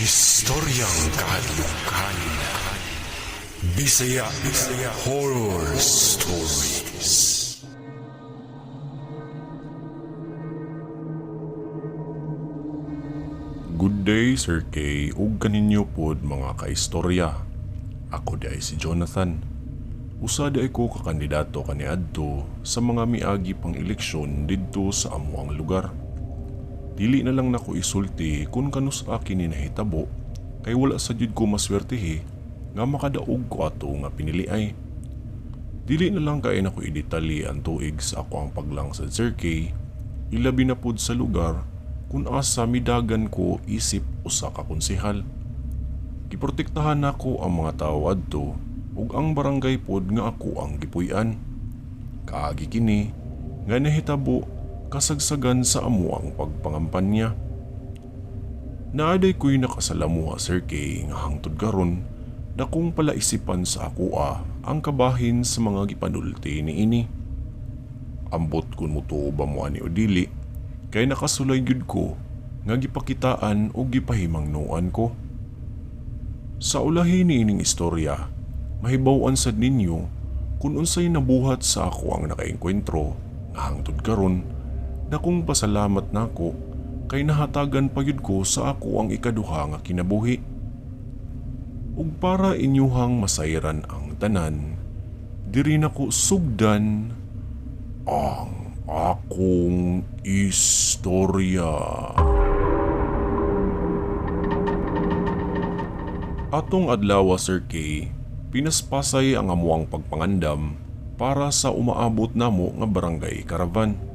Historyang kahadlukan. Bisaya Horror Stories. Good day, Sir K, ug kaninyo pod mga kaistorya. Ako di ay si Jonathan. Usa di ay ko kakandidato kaniadto sa mga miagi pang eleksyon didto sa amuang lugar. Dili na lang nako isulti kung kanus-a kini nahitabo kay wala sa jud ko maswertehi nga makadaog ko ato nga piniliay. Dili na lang kay nako idetalye ang tuig sa ako ang paglang sa Sir K, ilabi na pod sa lugar kung asa midagan ko isip usa ka konsehal. Giprotektahan nako ang mga tawo adto ug ang barangay pod nga ako ang gipuy-an. Kaagi kini nga nahitabo kasagsagan sa amuang pagpangampanya. Naaday ko'y nakasalamuha, Sir K, nga hangtod karon dakong palaisipan sa akoa ang kabahin sa mga gipanulti niini. Ambot kun mutuo ba mo ani o dili, kay nakasulay gyud ko nga gipakitaan o gipahimangnoan ko. Sa ulahi niining istorya, mahibaw-an sad ninyo kung unsay nabuhat sa ako ang nakaengkwentro nga hangtod karon dakong pasalamat nako kay nahatagan pa gyud ko sa ako ang ikaduha nga kinabuhi. Ug para inyuhang masayran ang tanan, diri nako sugdan ang akong istorya. Atong adlaw, Sir K, pinaspasay ang amuang pagpangandam para sa umaabot namo nga barangay caravan.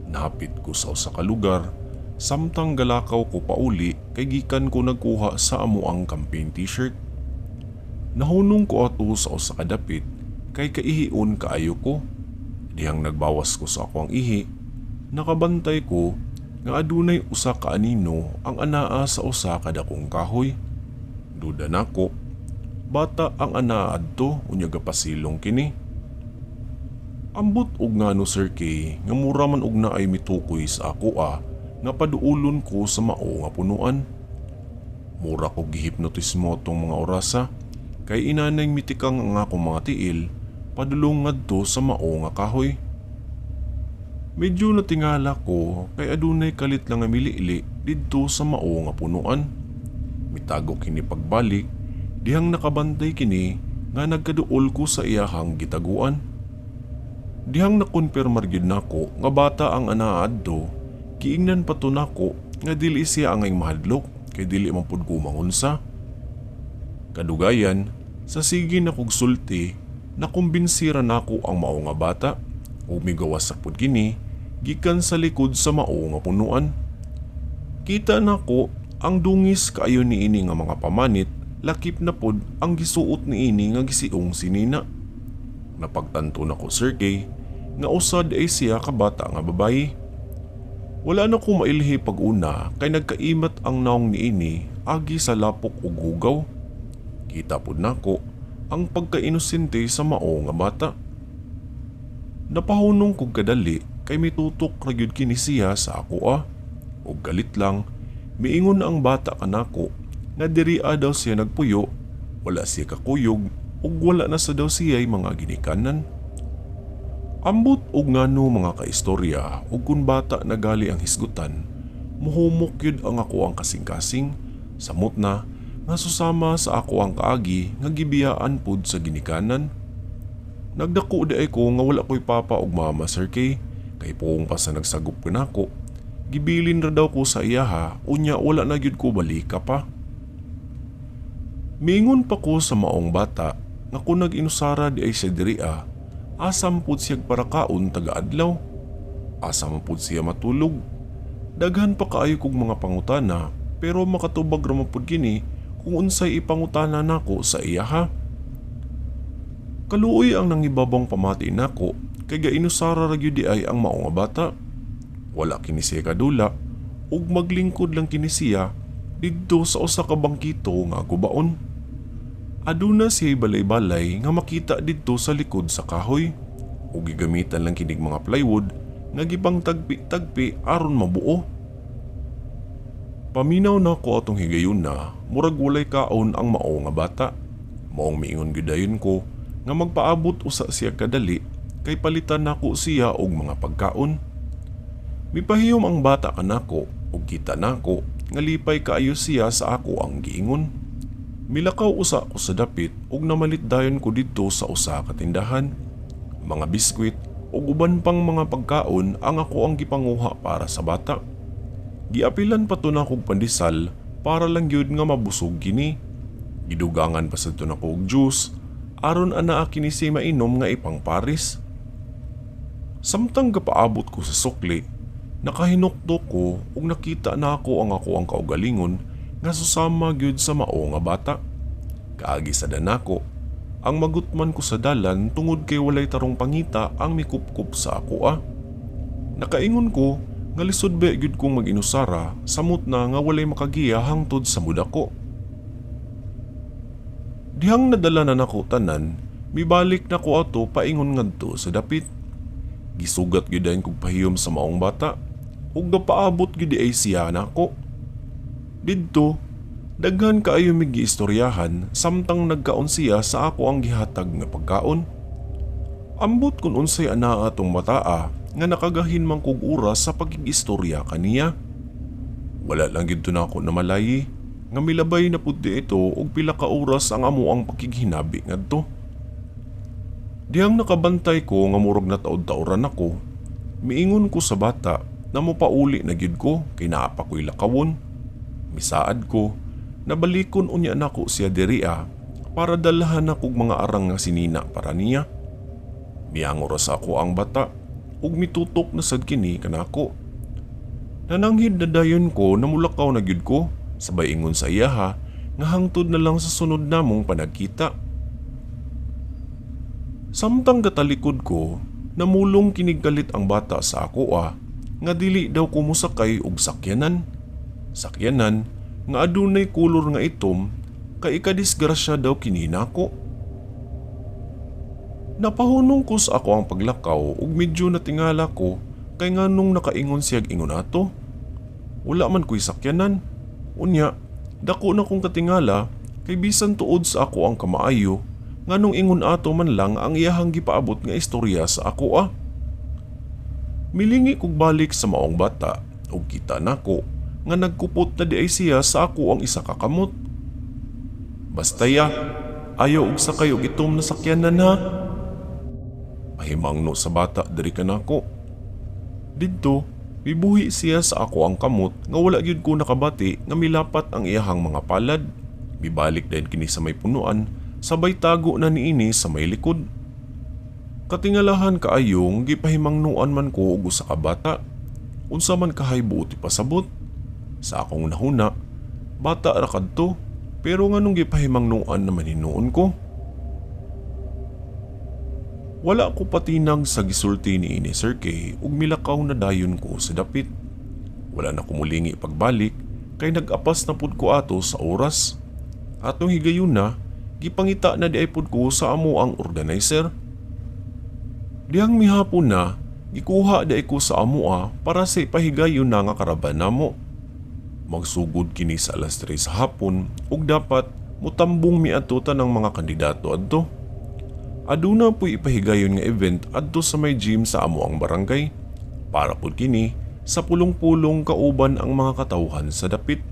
Nahapit ko sa usa ka lugar, samtang galakaw ko pauli kay gikan ko nagkuha sa amuang campaign t-shirt. Nahunong ko ato sa usa ka dapit kay kaihion kaayo ko. Dihang nagbawas ko sa ako ang ihi, nakabantay ko nga adunay usa ka anino ang anaa sa usa ka dakong kahoy. Duda nako, bata ang anaa adto unya gapasilong kini. Ambot og ngano, Sir K, nga mura man og naay mitukoy sa akoa nga paduulon ko sa mao nga punuan. Mura ko gihipnotismo tong mga orasa kay inanay mitikang ang akong mga tiil padulong ngadto sa mao nga kahoy. Medyo natingala ko kay adunay kalit lang nga milili didto sa mao nga punuan. Mitago kini pagbalik dihang nakabantay kini nga nagkaduol ko sa iyahang gitaguan. Dihang nakonfirmar gyud nako nga bata ang anaa adto, giingnan pa to nako nga dili siya angay mahadlok kay dili man pud ko mangunsa. Kadugayan, sa sige na kog sulti, nakumbinsira nako ang mao nga bata ug migawas sa pud kini gikan sa likod sa mao nga punuan. Kita nako ang dungis kaayo niini nga mga pamanit, lakip na pod ang gisuot niini nga gisiong sinina. Napagtanto nako, Sir K, nga usad ay siya ka bata nga babayi. Wala na ko mailhi pag-una kay nagkaimat ang naong niini agi sa lapok ug hugaw. Kita pud nako ang pagkainosente sa mao nga bata. Napahunong kog kadali kay mitutok ra gyud kini siya sa akoa. Og galit lang, miingon na ang bata kanako nga diri daw siya nagpuyo, wala siya kakuyog ug wala na sa daw siya'y mga ginikanan. Ambot og ngano mga kaistorya ug kun bata nagali ang hisgutan, muhumok yun ang ako ang kasing-kasing, samot na nga susama sa ako ang kaagi nga gibiyaan pud sa ginikanan. Nagdako di ay ko nga wala ko'y papa ug mama, Sir K, kay puong pa sa nagsagup kanako. Gibilin ra daw ko sa iyaha, unya wala na gyud ko balika pa. Mingon pa ko sa maong bata nga kung nag-inusara di ay siya diri, asam pud siyag parakaon taga-adlaw. Asa man pud siya matulog. Daghan pa kaayo kog mga pangutana pero makatubag ra man pud kini kung unsay ipangutana nako sa iyaha. Kaluoy ang nangibabang pamati nako kay gainusara ra gyud di ay ang mao nga bata. Wala kini siya kadula ug maglingkod lang kini siya didto sa usa ka bangkito nga gubaon. Aduna siya balay-balay nga makita didto sa likod sa kahoy ug gigamitan lang kinig mga plywood nga gipang tagpi-tagpi aron mabuo. Paminaw nako atong higayuna, murag walay kaon ang mao nga bata. Maong miingon gyud dayon ko nga magpaabot usa siya kadali kay palitan nako siya og mga pagkaon. Mipahiyom ang bata kanako ug kita nako nga lipay kaayo siya sa ako ang giingon. Milakaw usa ko sa dapit ug namalit dayon ko didto sa usa ka tindahan. Mga biskwit ug uban pang mga pagkaon ang ako ang gipanguha para sa bata. Giapilan pa to nako og pandesal para lang gyud nga mabusog kini. Gidugangan pa sad to nako og juice aron anaa kini siya mainom nga ipangparis. Samtang gapaabot ko sa sukli, nakahinukdo ko ug nakita nako ang ako ang kaugalingon nga susama gyud sa mao nga bata. Kaagi sa danako, ang magutman ko sa dalan tungod kay walay tarong pangita ang mikupkup sa ako ah. Nakaingon ko nga lisod ba gyud kong mag-inusara samot na nga walay makagiya hangtod sa mudako. Dihang nadala na nako tanan, mibalik na ko ato paingon ngadto sa dapit. Gisugat gyud dayon kog pahiyom sa maong bata ug gapaabot gyud ay siya nako. Didto, daghan kaayo mig giistoryahan samtang nagkaon siya sa ako ang gihatag nga pagkaon. Ambot kung unsay anaa atong bataa nga nakagahin man kog oras sa pagkigistorya kaniya. Wala lang gyud to nako namalayi nga milabay na pud di ito og pila ka oras ang amo ang pakighinabi ngadto. Dihang nakabantay ko nga murag nataod-taoran ako, miingon ko sa bata na mopauli na gyud ko kay naa pa ko'y lakawon. Misaad ko, nabalikon unya nako siya diriya para dalahan nakog mga arang nga sinina para niya. Miangor ra sa ako ang bata ug mitutok na sad kini kanako. Nananghid na dayon ko na mulakaw na gyud ko, sabay ingon sa iyaha nga hangtod na lang sa sunod namong panagkita. Samtang gatalikod ko, namulong kinig kalit ang bata sa ako ah, nga dili daw ko mosakay og sakyanan. Sakyanan nga adunay kolor nga itom kay ikadisgrasya daw kini nako. Napahunong ko sa ako ang paglakaw ug medyo natingala ko kay nganong nakaingon siyag ingon ato. Wala man ko'y sakyanan. Unya, dako na kong katingala kay bisan tuod sa ako ang kamaayo nganong ingon ato man lang ang iyahang gipaabot nga istorya sa ako ah. Milingi kog balik sa maong bata ug kita nako nga nagkupot na di ay siya sa ako ang isa ka kamot. Basta ya, ayaw og sakay og itom na sakyanan ha. Pahimangno sa bata diri kanako. Didto, mibuhi siya sa ako ang kamot nga wala gyud ko nakabati nga milapat ang iyahang mga palad. Mibalik dayon kini sa may punuan, sabay tago na niini sa may likod. Katingalahan kaayong gipahimangnuan man ko og usa ka bata. Unsa man kahay buot ipasabot. Sa akong nahuna, bata ra kadto, pero nganong gipahimangnuan naman hinuon ko. Wala ko patinag sa gisulti ni ini Sir K ug milakaw na dayon ko sa dapit. Wala na ko mulingi pagbalik kay nag-apas na pud ko ato sa oras. Atong higayon na, gipangita na di ay pud ko sa amo ang organizer. Dihang mihapon na, gikuha di ay ko sa amoa para sa ipahigayon na nga karaban namo. Magsugod kini sa alas 3 sa hapon ug dapat mutambong miadto tanang mga kandidato adto. Aduna puy ipahigayon nga event adto sa may gym sa amo ang barangay. Para pud kini sa pulong-pulong kauban ang mga katawhan sa dapit.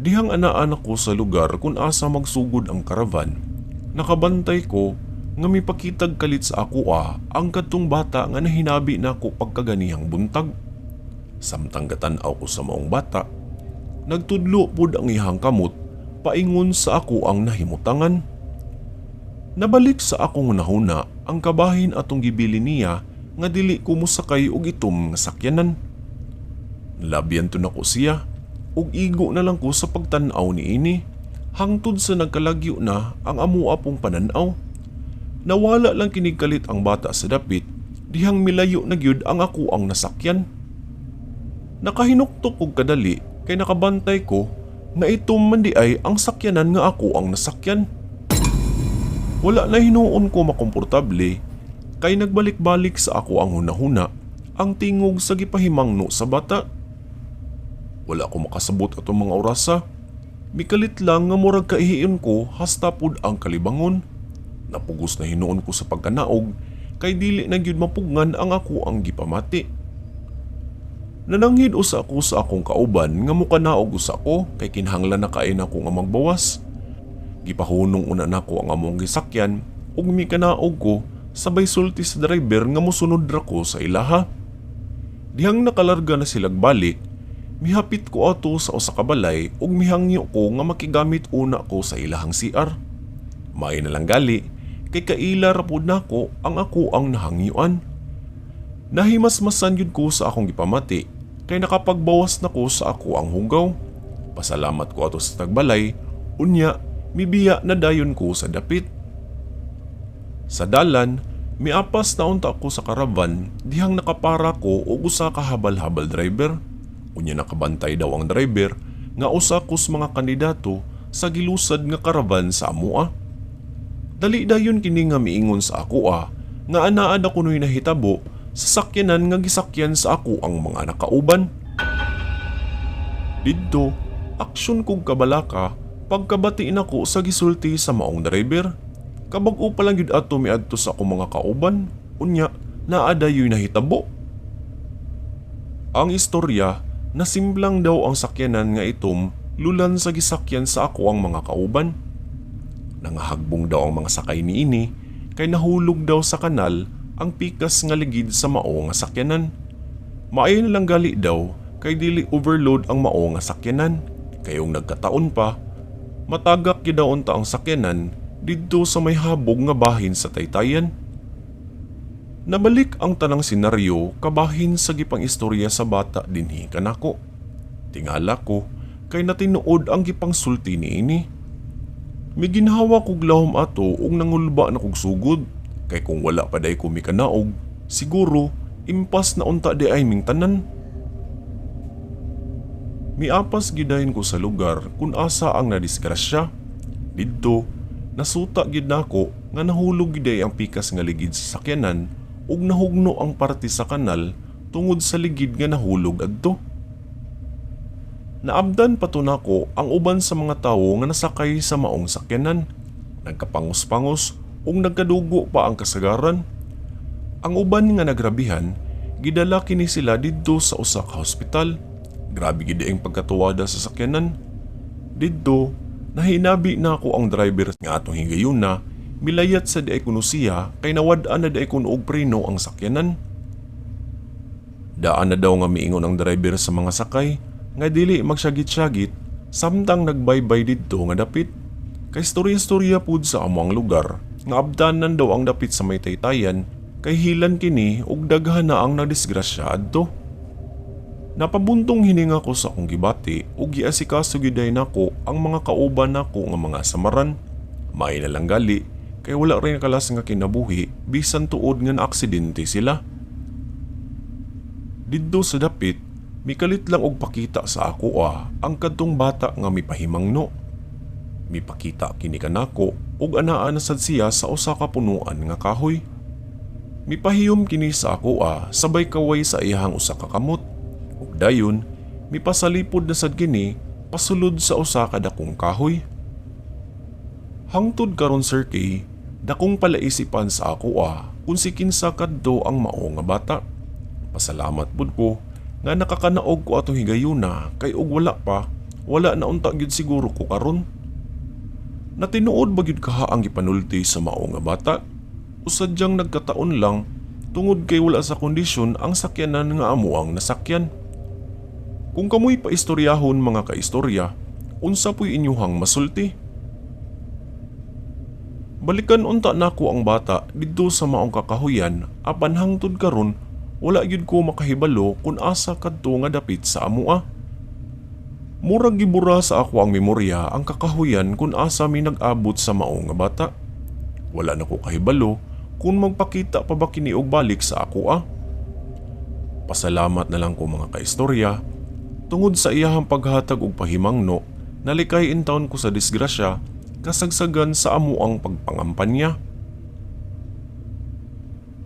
Dihang anaan ako sa lugar kung asa magsugod ang karavan. Nakabantay ko nga mipakitag kalit sa ako ah, ang kadtong bata nga nahinabi nako pagkaganihang buntag. Samtang gatan-aw ko sa maong bata, nagtudlo pud ang iyang kamot paingon sa ako ang nahimutangan. Nabalik sa akong nahuna ang kabahin atong gibili niya nga dili ko mosakay og itom nga sakyanan. Nalabyan to nako siya ug igo na lang ko sa pagtan-aw niini hangtod sa nagkalagyo na ang amoa pong pananaw. Nawala lang kinig kalit ang bata sa dapit dihang milayo na gyud ang ako ang nasakyan. Nakahinuktok og kadali kay nakabantay ko nga itom man di ay ang sakyanan nga ako ang nasakyan. Wala na hinuon ko makomportable kay nagbalik-balik sa ako ang hunahuna ang tingog sa gipahimangno sa bata. Wala ko makasabot atong mga orasa. Mikalit lang nga murag kaihiyon ko hasta pud ang kalibangon. Napugos na hinuon ko sa pagkanaog kay dili na gyud mapugngan ang ako ang gipamati. Nananghid usa ako sa akong kauban nga mukanaog usa ko kay kinahanglan na kaayo nako nga magbawas. Gipahunong una nako ang among gisakyan ug mikanaog ko sabay sulti sa driver nga mosunod ra ko sa ilaha. Dihang nakalarga na silag balik, mihapit ko ato sa usa ka balay ug mihangyo ko nga makigamit una ko sa ilahang CR. Maayo na lang gali kay kaila ra pud nako ang ako ang nahangyuan. Nahimasmasan gyud ko sa akong gipamati kay nakapagbawas na ko sa ako ang hugaw. Pasalamat ko ato sa tagbalay, unya mibiya na dayon ko sa dapit. Sa dalan, miapas na unta ako sa karavan dihang nakapara ko og usa ka habal-habal driver. Unya nakabantay daw ang driver nga usa kus mga kandidato sa gilusad nga karavan sa amoa. Dali dayon kini nga miingon sa akoa nga anaad ako nuy nahitabo sa sakyanan nga gisakyan sa ako ang mga nakauban. Didto, aksyon kog kabalaka pagkabati nako sa gisulti sa maong driver. Kabag-o pa lang gyud ato miadto sa akong mga kauban, unya naa dayoy nahitabo. Ang istorya, nasimblang daw ang sakyanan nga itom lulan sa gisakyan sa ako ang mga kauban. Nangahagbong daw ang mga sakay niini kay nahulog daw sa kanal ang pikas nga ligid sa mao nga sakyanan. Maayo na lang gali daw kay dili overload ang mao nga sakyanan. Kayong nagkataon pa, matagak gyud daw unta ang sakyanan didto sa may habog nga bahin sa Taytayan. Nabalik ang tanang senaryo kabahin sa gipang istorya sa bata dinhi kanako. Tingala ko kay natinuod ang gipangsulti niini. Miginhawa kog lahom ato ug nangulba na kog sugod kay kung wala pa day ko mikanaog, siguro impas na unta di ay ming tanan. Miapas gidayon ko sa lugar kung asa ang nadisgrasya. Didto, nasuta gid nako nga nahulog gid ang pikas nga ligid sa sakyanan ug nahugno ang parte sa kanal tungod sa ligid nga nahulog adto. Naabdan pa to nako ang uban sa mga tawo nga nasakay sa maong sakyanan. Nagkapangos-pangos ug nagkadugo pa ang kasagaran. Ang uban nga nagrabihan, gidala kini sila didto sa usa ka hospital. Grabe gid ang pagkatuwada sa sakyanan. Didto, nahinabi na ako ang driver nga atong higayuna, milayat sa diay kuno siya kay nawad-an na diay kuno og preno ang sakyanan. Daan na daw nga miingon ang driver sa mga sakay nga dili magsyagit-syagit samtang nagbaybay didto nga dapit. Kay storya-storya pud sa among lugar nga abdanan daw ang dapit sa may Taytayan kay hilan kini ug daghan na ang nadisgrasya adto. Napabuntong hininga ko sa akong gibati ug giasikaso gyud nako ang mga kauban nako nga mga samaran. Maayo na lang gali kay wala rin nakalas nga kinabuhi bisan tuod nga naaksidente sila. Didto sa dapit, mikalit lang og pakita sa ako ang kadtong bata nga mipahimangno. Mipakita kini kanako ug anaa na sad siya sa usa ka punuan nga kahoy. Mipahiyom kini sa ako sabay kaway sa iyahang usa ka kamot. Ug dayon, mipasalipod na sad kini pasulod sa usa ka dakong kahoy. Hangtod karon, Sir K, dakong palaisipan sa ako kung si kinsa kadto ang mao nga bata. Pasalamat pud ko nga nakakanaog ko atong higayuna kay og wala pa, wala na unta gyud siguro ko karon. Natinuod ba gyud kaha ang gipanulti sa mao nga bata? Usadyang nagkataon lang tungod kay wala sa kondisyon ang sakyanan nga amo ang nasakyan? Kung kamoy paistoryahon, mga kaistorya, unsa puy inyuhang masulti? Balikan unta nako ang bata didto sa maong kakahuyan apan hangtod karon wala gyud ko makahibalo kung asa kadto nga dapit sa amoa. Murag gibura sa ako ang memorya ang kakahuyan kung asa mi nag-abot sa mao nga bata. Wala na ko kahibalo kung magpakita pa ba kini og balik sa ako ah. Pasalamat na lang ko, mga kaistorya, tungod sa iyahang paghatag og pahimangno, nalikay intawon ko sa disgrasya kasagsagan sa amo ang pagpangampanya.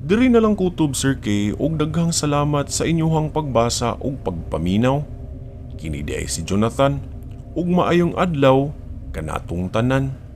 Diri na lang kutob, Sir K, og daghang salamat sa inyuhang pagbasa ug pagpaminaw. Kini di ay si Jonathan ug maayong adlaw kanatong tanan.